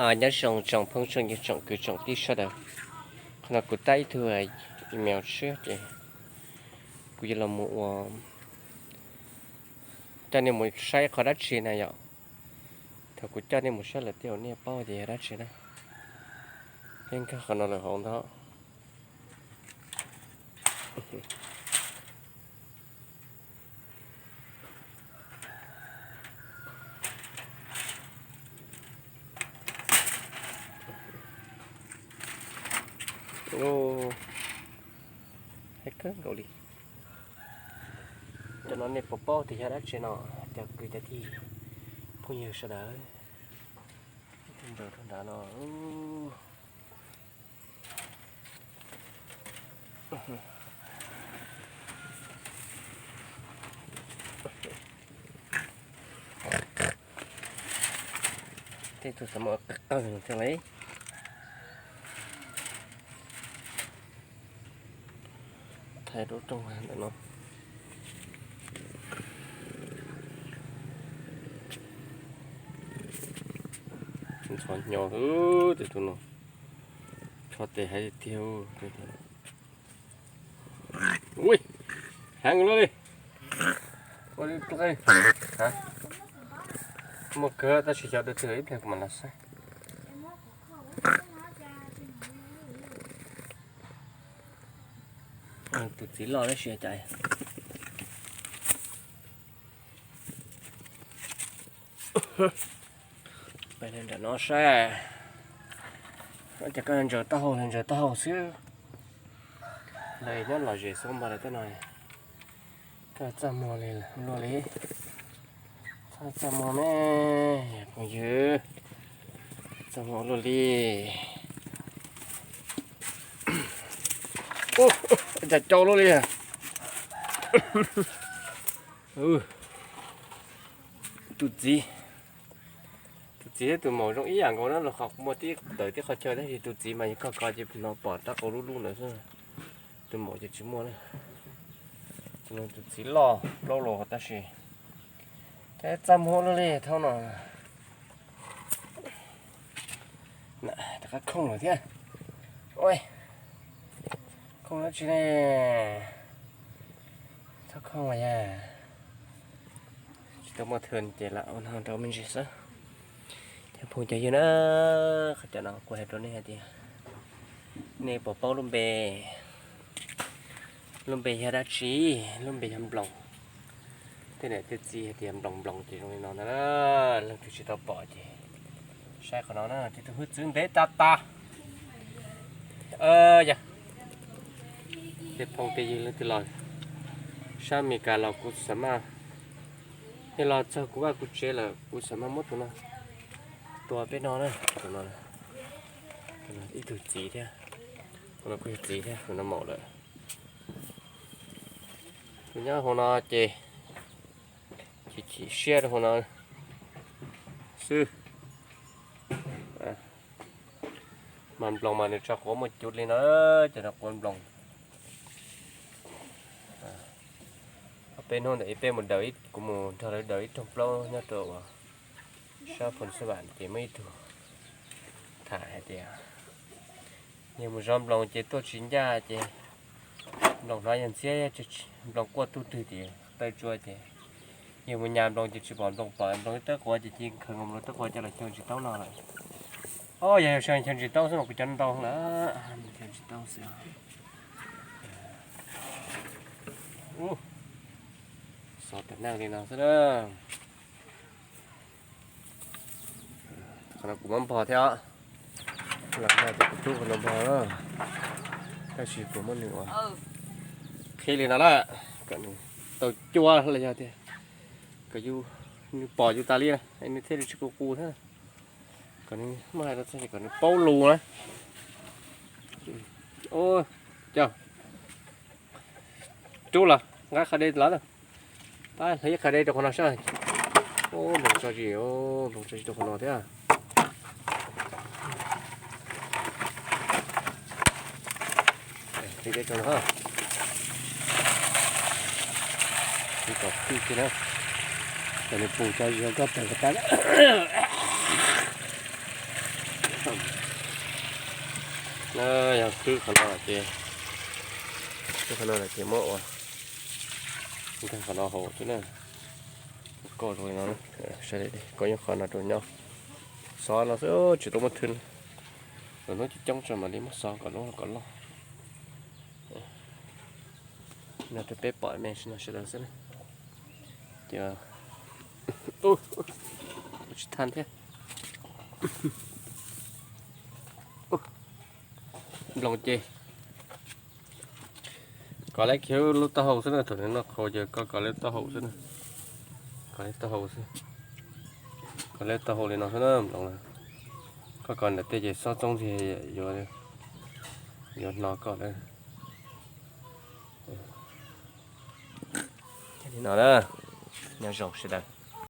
Nyob zoo tsoom phooj tsoom ywg tsoom kwv tsoom tij sawv daws. Qhov no kuv tab ib tug email tshiab ces kuv yuav los mus ua, coj nej mus saib qhov dab tsi na yom. Thaum kuv coj nej mus saib lawm tej zaum nej paub tias yog dab tsi na. Peb nkag qhov no lawm hauv ntag. Heev kawg nkaus li. Cov no nej puas paub tias yog dab tsi no, cov kwv cov tij phooj ywg sawv daws? Ib tug nraud rau nrad no. Tej tug xav muab qawg qawg thiab lauj. Thaij rau rooj ntawm no. Ntxhov hnyo, tus tus no. Tsho tes hais tiag. Ui, heev luaj li. Muaj kawg tab sis xyov dua twg ib pliag kuv mam los saib. Tus txiv loj tab sis cas. Peb nram no saib. Ces koj ntsaws taub hau, ntsaws taub hau xwb. Lawv nyob lom zem xwb npag lawv tej no. Koj txaj muag li luaj li. Txaj muag me, phooj ywg. Txaj muag luaj li. Cas cau luaj li. Tus txiv, tus txiv thiab tus maum zoo ib yam nkaus na, los qhov muaj tib tawm tib qhov chaw tab sis tus txiv mas yog koj ko ces no pom rab qau lub lub ntawd xwb. Tus maum ces tsis muaj na. Tus txiv loj plaub los tab sis txaj muag luaj li thaum no. Rov qab khooj lawm thiab. Ua, khooj dab tsi ne? Txhob khooj mas yog tsis tau muaj thw ces lam ua no rau me ntsis xwb. Cov phooj cov ywg na, qhov cov no kuv hais rau nej hais tias nej puas paub lub npe, lub npe yog dab tsi? Lub npe yog nploos. Tej niam tej txiv hais tias nploos nploos ces zoo li no ntag. Leej twg tsis tau pom ces saib qhov no na, tib tug hwj txwv ntev tas tas. Yog tej phooj tej ywg leej twg los sab Amelikas los kuv xam maj, yog los txog kuv vaj kuv tsev lawm kuv xam maj muab tus no tua peb noj na. Tus no ib tug txiv thiab, tus no kuj yog txiv thiab, tus no maum lawm. Tus nyob hauv no ces chim chim siab rau hauv no xwb. Mas nploos mas nws tso quav muaj cuv li no, ces no quav nploos. Peb hnub ntawm ib peb mus daws, kuv mus nrog lawv daws ib rooj plaub nyob rau uas sab Phoos Xab Vam ces muaj ib tug tham hais tias yog mus zov nploos ces tuaj tsis ncaj ces nploos hnov yog ntxhiab, nploos quaj tug twg ces taw tsua ces yog mus nyas nploos ces tsis pom nploos, pom nploos ib tawb quav ces cia li khaws nkaus nploos tawb quav coj los xyoo tsis taub no lawm. Os, yog xyoo tsis taub xwb mas kuv cov ntau lawm, xyoo tsis taub xwb. Xov tam neej li no xwb na. Qhov no kuv muab npog thiab os. Los no ces kuv rub qhov no npog na. Tab sis kuv muab nws ua qhib li no lawm, kom nws tau cua los yog tias kom yus, nws pom yus tas li na, nws thiaj li tsis qus qus thiab. Kom nws muab hais rau txog kom nws paub lus na. Cov rub los nqa qhov de los na. Pab hlawv ib qhov de rau qhov no saib. Nploos tso zis, nploos tso zis rau qhov no thiab. Tiv de rau no, tiv kom tij kiag na, kom nws pum tso zis hauv koj tawm kom tag. Yog khwb qhov no ces, khwb qhov no ces muab ua, nkag qhov no hauv xwb na. Koj zoo li no, koj nyob qhov no rau nyob, xov no xwb tsis tau muaj thwb. Lwm hnub coob coob tso mam li muab xov kom lub kom loj. No rau peb pom me no sawv daws xwb na. Ces tsis thaj thiab. Nploos ces kov lawv kiag lub taub hau xwb na, thaum nws noj qhauv ces koj kov lawv taub hau xwb na. Kov lawv taub hau xwb. Kov lawv taub hau li no xwb na nploos. Koj kov ntawm tej ces xob txoob ntxiag yuav, yuav hno koj lawm. Li no na, nyob zoo sawv daws.